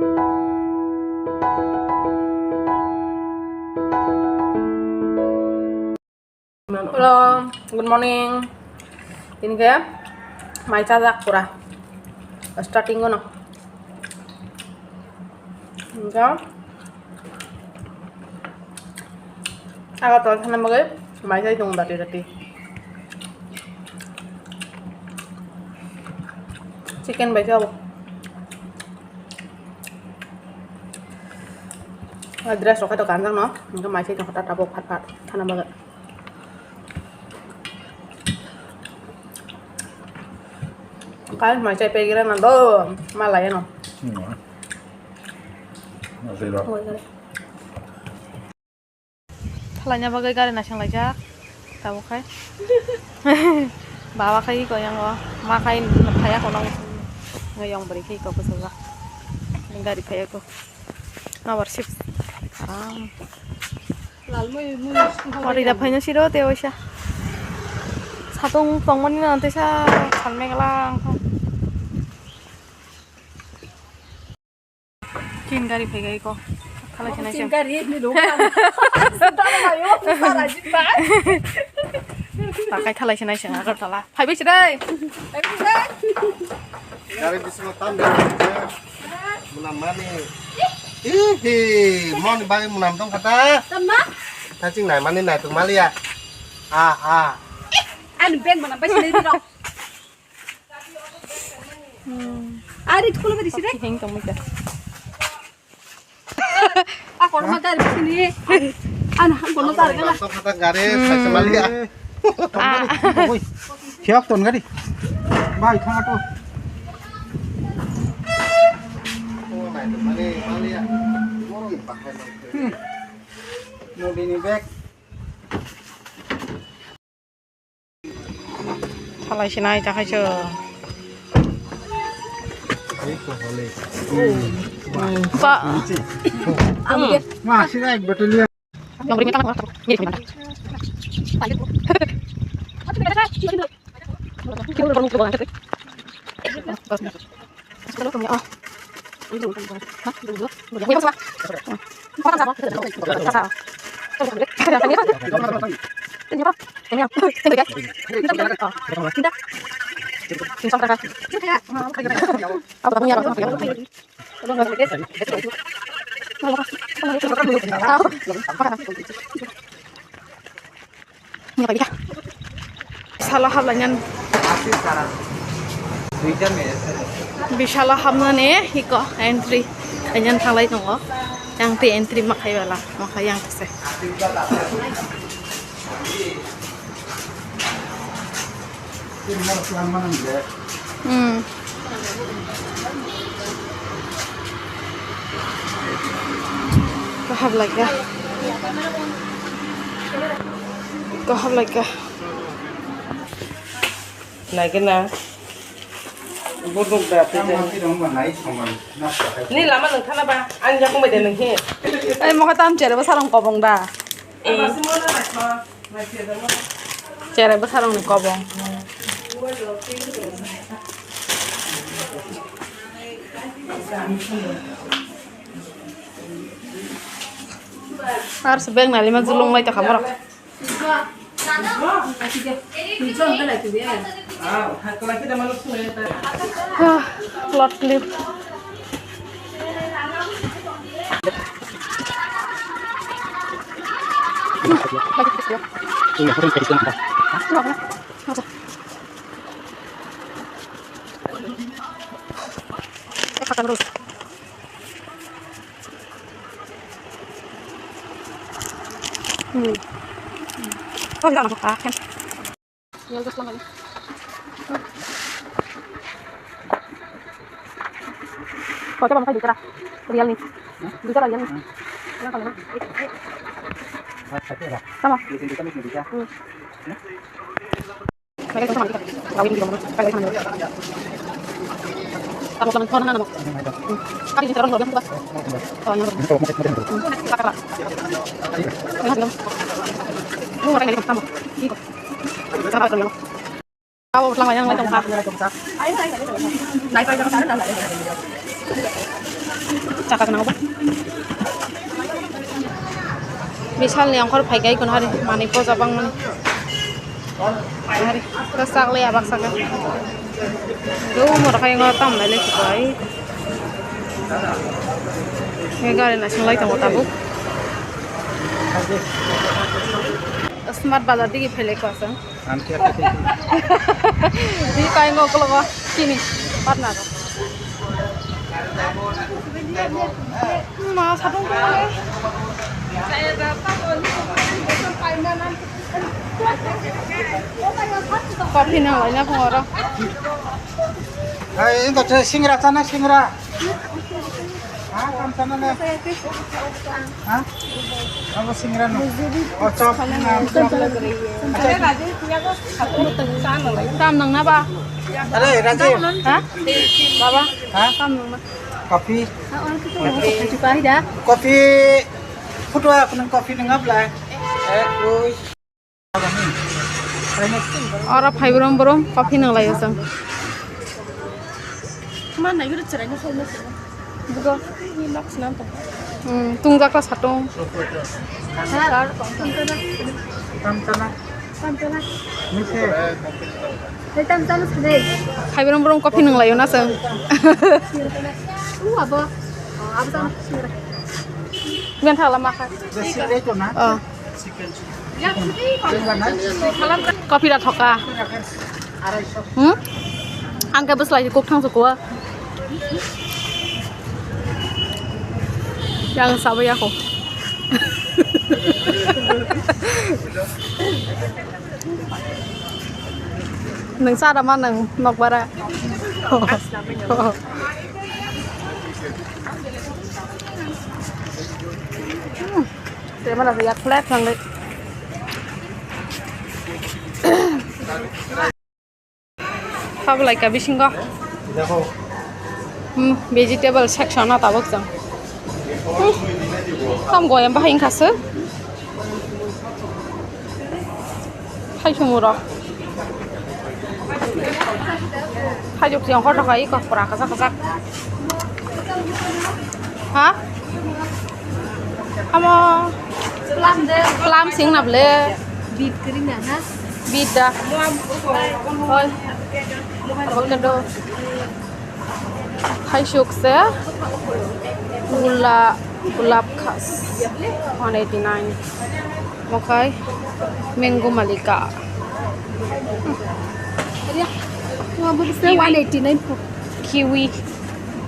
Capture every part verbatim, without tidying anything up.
Hello, good morning. Tini khe mai chajak pura. Starting ono. Hingkhe Agartala thangna bagwi mai chai tongo dati dati. Chicken bai chao. Dress rok khe to kanjak no, hingkhe mai chai tongkha ta tabuk phat phat thangna bagwi. Kal mai chai pegre na do, malaya no. Hmm. Masih lo. Thalaina bagwi gari naising laijak, tabuk khai. Baba khai iko yango, ma khai phaiya kono, yang bwrwi khai iko bwsajak. Gari phaiya ko. Abar sip. Aram. Lal mui mui. Ori da phaino siro te oisa. Satung tongmani na tesa salmegla. Chin gari phai gai ko. Thalai chinai chin gari ni lo. Takai thalai chinai chin Agartala. Phai bai chidai. Gari bisingo tam de. Munam mani. Ihi, mon bai munam tong kata. Tama? Taching nai mani nai tung malia. Ah, ah. An beng munam bai sini dong. Ari kulo beri sini. Hing tong mita. Ako na gari sini. An hang kono gari kala. Tong kata gari, sai malia. Ah. Siap ton gari. Bai, thang ato. Hmm. Nodini bag. Thalai sinai ta khai cho. Ba. Ma, sira ek battalion. Bisalo hablainan. Bisalo habnani hiko entry khainani thanglai tongo. Yang tei entry ma khai bala, ma khai yang se. Hmm. Kaham lagi. Kaham lagi. Lagi na. Buduk da, tete. Ni lama nung thana ba, ang jakung bai de nung he. Ai, mo kha tam chere ba sarong kobong da. Eh. Cherai bwsarokni kobong. Aro se bag nalima julung lai tongkha borok. Ah, plot clip. Hmm. Oh, enggak masuk akal. Yang terus lama. Kau coba makan bicara. Real nih. Bicara real nih. Kenapa, kenapa? Sama. Hmm. Abo bwsla maya wng lai tongkha. Taka nang ba. Bisalni ongkhor phai kai kun hari mani poja bang mani. Hari ta sak le abak sak. Do mo rakai ngo tam lai le chibai. Nge gari na sing lai tamo tabuk. Smart bazar digi phele ko asang. Di kai ngo kologo kini partner. Ma sadung ko le. Coffee nang lai na phung oro. Hai, ini tuh singra sana singra. Ha, kam sana le. Ha? Abo singra no. O chop na, chop. Tam nang na ba? Are, Rajiv. Ha? Baba? Ha? Tam nang na. Coffee. Coffee. Photo aku nang coffee nang apa lah? Eh, oi. Oro phai brum brum coffee nang lai o chwng. Ma nai guru chwrai no sai no. Bugo. Ni lak sna to. Hmm, tungjakla satung. Tam chana. Tam chana. Tam chana. Mithe. Hei tam chana sade. Phai brum brum coffee nang lai o na chwng. U abo. Abo chana singre. Bian thala ma kha. Jesi le to na. Oh. Coffee da thoka. Hmm? Ang khe bwslai kok thang sukwa. Yang sabo yako. Nang sa da ma nang nok bara. Hmm. Te mana yak flat nang le. Hablai ka bisingo. Hmm, vegetable section na tabuk jang. Hmm. Kam goyam bahai wngkha se. Hai sumuro. Hai juk jang kotor kai ko pura kajak kajak. Ha? Amo plum sing na ble. Bit kering na ha? Bit da. Oi. Avocado. Hai suk se. Gula, gulab khas. One eighty nine. Mokai mango malika. Kiwi. One eighty nine po. Kiwi.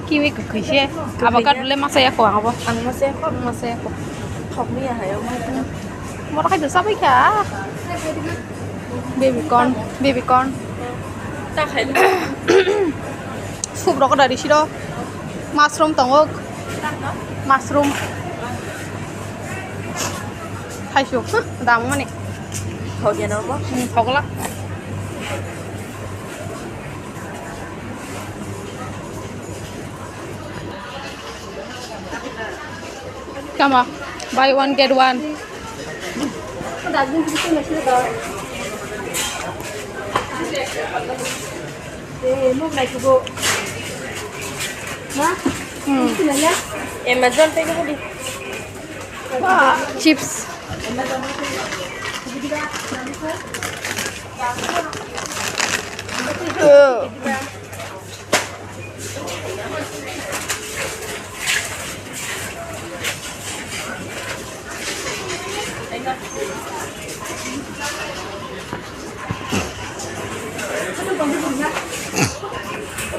Kiwi kwkhwi se. Avocado le masa ya ko ang abo. Ang masa ya ko. Masa ya ko. Thok ni ya hayo. Moro khai do sabai kha. Baby corn, baby corn. Ta khai. Soup rok dari siro. Mushroom tongo. Mushroom. Thaisu, huh, dam mani. Thok ya no mo? Hmm, thok la. Kama, buy one get one. Hmm. Amazon pay ko di. Chips.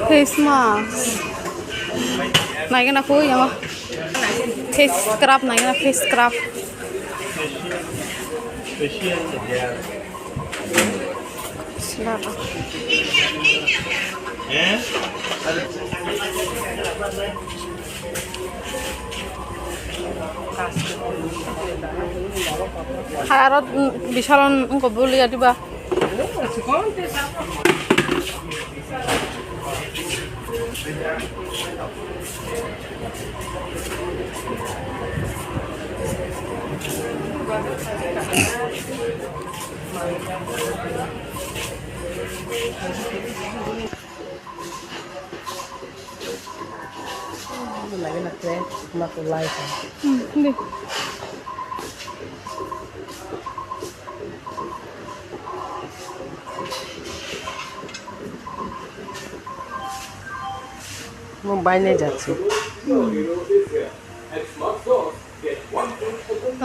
Face mask. Naikhe na kho yama. Face scrub naikhe na face scrub. Hai aro, mm, Vishal on wngkha bulia diba? Lagi na friend, ma ko lai ka. Hmm, hindi. Mo bai ne jatsu.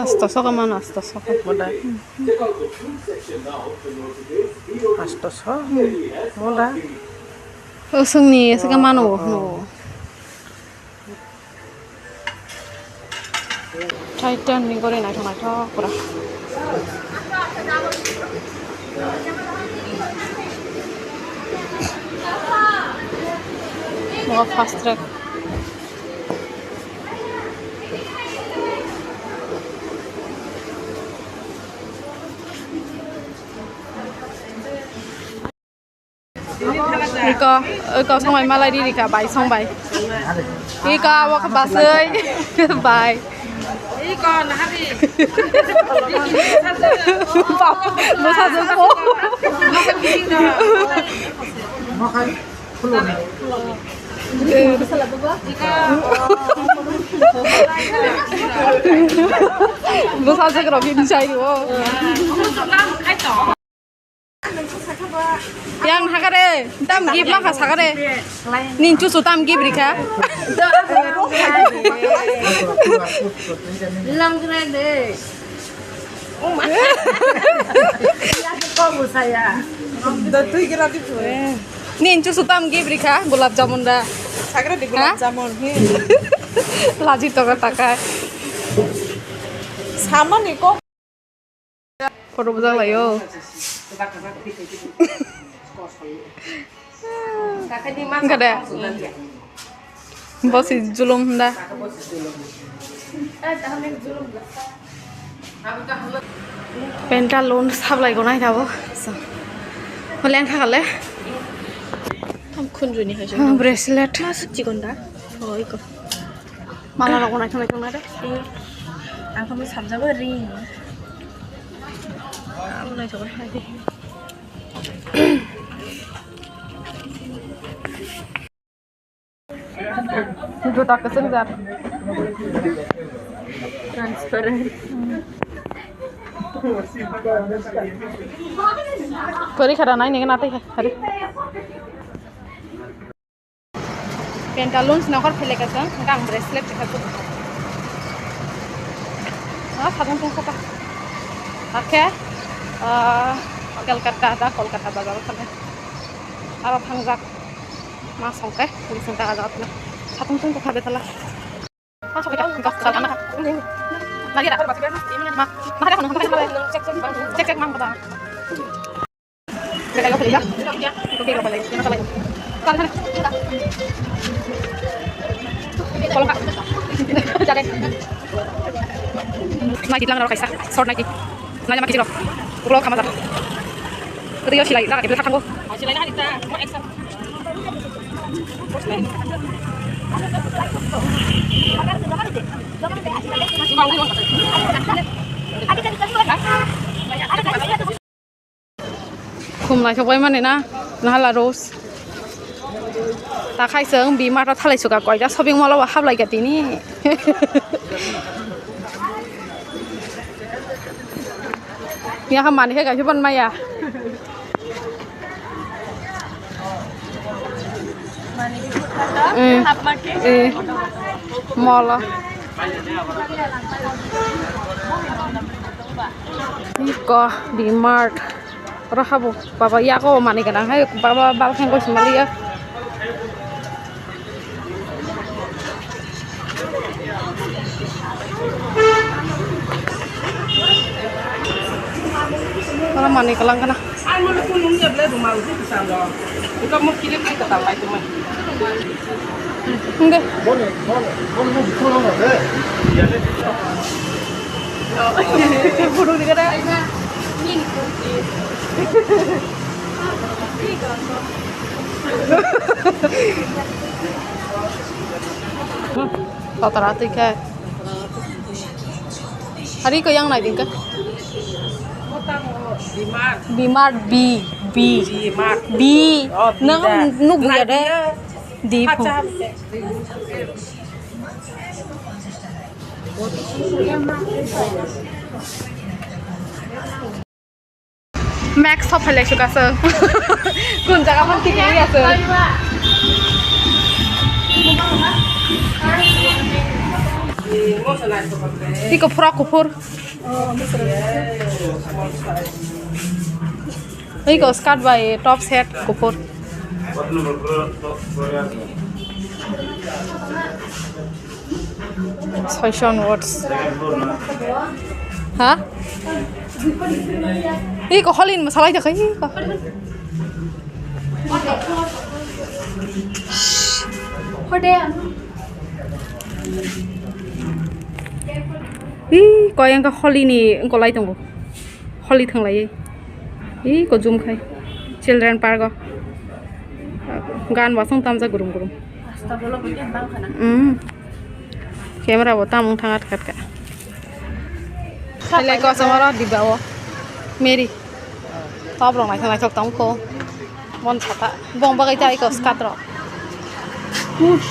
Asta soka man, asta soka. Moda. Asta so. Moda. Usungni, soka mano, no. Titan ni gori naithok naithok pura. Bo fast track. Iko, iko songbai malai riri kha bai songbai. Iko awo kha basai bai. Iko nahari. Bwsa jwk bo. Bwsa jwk rok bini sai rwo. Yang hakare, tam gift lang kha sakare. Nin chusu tam gift rikha. Langre de. Oma. Ya ko musaya. Do tui kira di pure. Nin chusu tam gift rikha, gulab jamun da. Sakare di gulab jamun. Laji toga takai. Samani ko. Photo bujak lai o. Wngkha de. Bo si julum hwnda. Pantaloon sablai gonai tabuk. So. Hole ang thakale. Tam khunjuni hai se. Bracelet. Masuk chikon da. Oh, iko. Mala rok naithok naithok na de. Ang khe samjabo ring. Ang naithok hai de. Juta kwchwngjak. Transparent. Kwrwi kha da nai nini natai kha hari. Pantaloons nokar phele ka chwng, hwnkhe ang bracelet rwkha. Ah, sabun tong kha. Hakhe, ah, Calcutta da, Kolkata bazar o thangkhe. Aro thangjak. Ma songkhe, bising ta ajak na. Sabun tong kha betala. Check, check, mang kata. Nai titlang rok kaisa, short nai ki. Nai ma kisi rok. Ulo kama jat. Kati yo silai, jaga kebel khatango. Khum naithok bai mani na, nahala Rose. Ta khai chwng B-Mart o thalai suka koita shopping mall o hablai ka tini. Yang manwi khe kaisa ban maya. Mm. Eh, mall o. Iko B-Mart. Oro habo baba yago manwi gwnang hai baba balkhang goi sima liya. Oro manwi kwlang khna. Ang mano phone nung ya ble ruma uji bwskango. Engka mo kilim kai kwtal lai tongmani. Hwnkhe. Photo ni kada. Kotora twi khe. Hari ko yang nai dingka. B-Mart. B-Mart, B, B. B-Mart. B. Oh, B. Nang nugu ya de. Di phung. Acha. Max sop phailai suka se. Kun jaga man tikiri ase. Iko frock kuphur. Iko skirt bai top set kuphur. Soisan words. Ha? Iko holin masalai jakai iko. Hode. Ih, koi wngkha holi ni wngkolai tongo. Holi thanglaiwi. Ih, kojum khai. Children park o. Gan wasung tamjak gurum gurum. Rasta bolo bo khe bang khana. Mm. Camera bo tamung thang atka atka. Helai kosom oro diba o. Mary. Top rok naithok naithok tong kho. Mon chata. Bong bagwi tai ko skat rok. Push.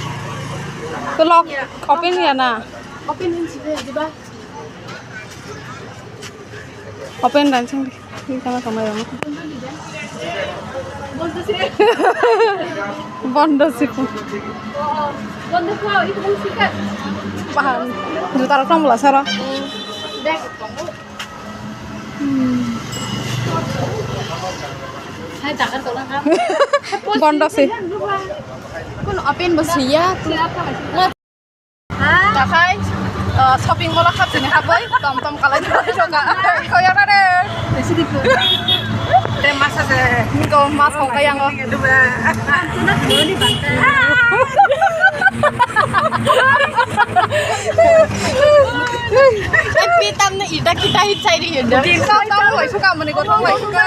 Ko lock open ya na. Open hin si diba. Open dan sing di. Ini sama sama ya. Bondo sih. Bondo sih. Bondo kau itu kan sikat. Paham. Juta rok tong bela sara. Dek. Hmm. Hai takar tolong kan. Bondo sih. Kun open bos ya. Takhai, uh, shopping mall o khapsini habwi, tom tom kalai thangwi thangkha. Koyana de. Te masa se. Ko mas hongkai yango. Pitam na ita kita hit sai ri yunda. Din ka tam lai suka mani ko thong lai suka.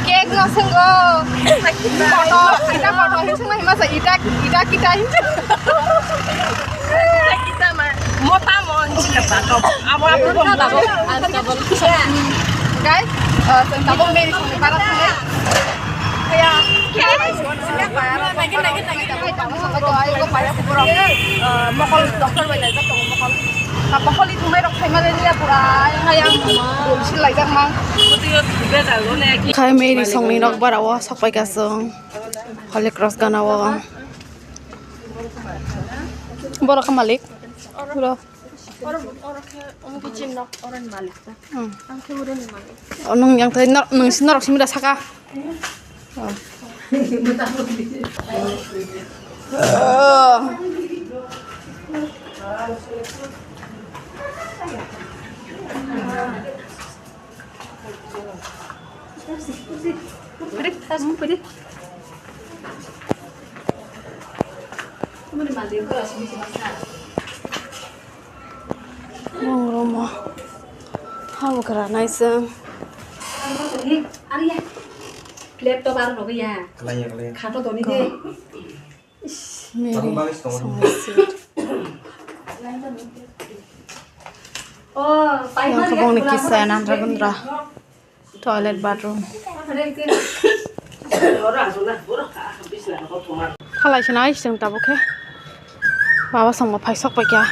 Cake no swngo. Kotor, ita kotor hin swngo hima sa ita, ita kita hin swngo. Ita kita ma, mota mo hin swngo ta ko. Abo abo ko mota ko. Guys, uh, swngo tabuk Mary swngo para swngo. Kaya. Nagin, nagin, nagin. Mokol doctor bai laijak tongo mokol. Kapo holi thumai rok khaima le liya pura, ayang ayang. Dol sil laijak mang. Khai Mary songni nok bara o sok pai ka song. Holy Cross gana o. Borok kha malik. Bro. Oro, oro khe omo kitchen nok, oro ni malik ta. Hmm. Ang khe oro ni malik. O, nwng yang tai nor-, nwng si norok simi da saka. Oh. Oh. Mong romo. Habo kara naisem. Laptop aro nogo ya. Kalai ya, kalai ya. Khato doni de. Mary, tabuk bagwi song. Song sweet. Oh, yang kebong ni kisa nandra gundra. Toilet, bathroom. Halai sinai sing tabuk khe. Baba songma phai sok pai kha.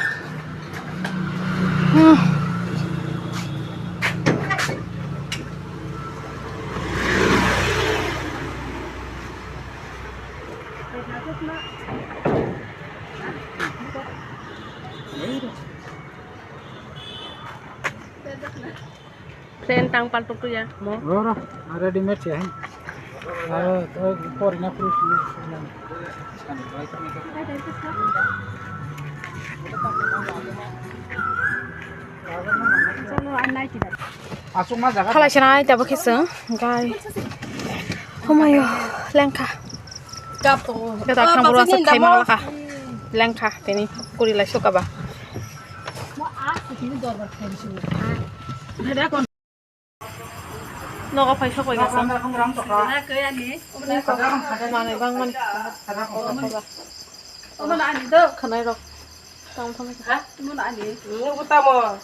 Hmm. Friend tang paltuk tu ya, mo. Oro, ready made siya, hin. Aro, to, pori na, pori na. Asuk ma jaga. Halai sinai tabuk khe chwng, gai. Homayo, lengkha. Kap to. Kata khang buru asuk khai ma laka. Lengkha, tini kuri lai suka ba. Nogo phai sok bai gasa. Manui bang mani. Khwnai rok. Tamo tamo. Ha? Tamo ani. Nunggu tamo.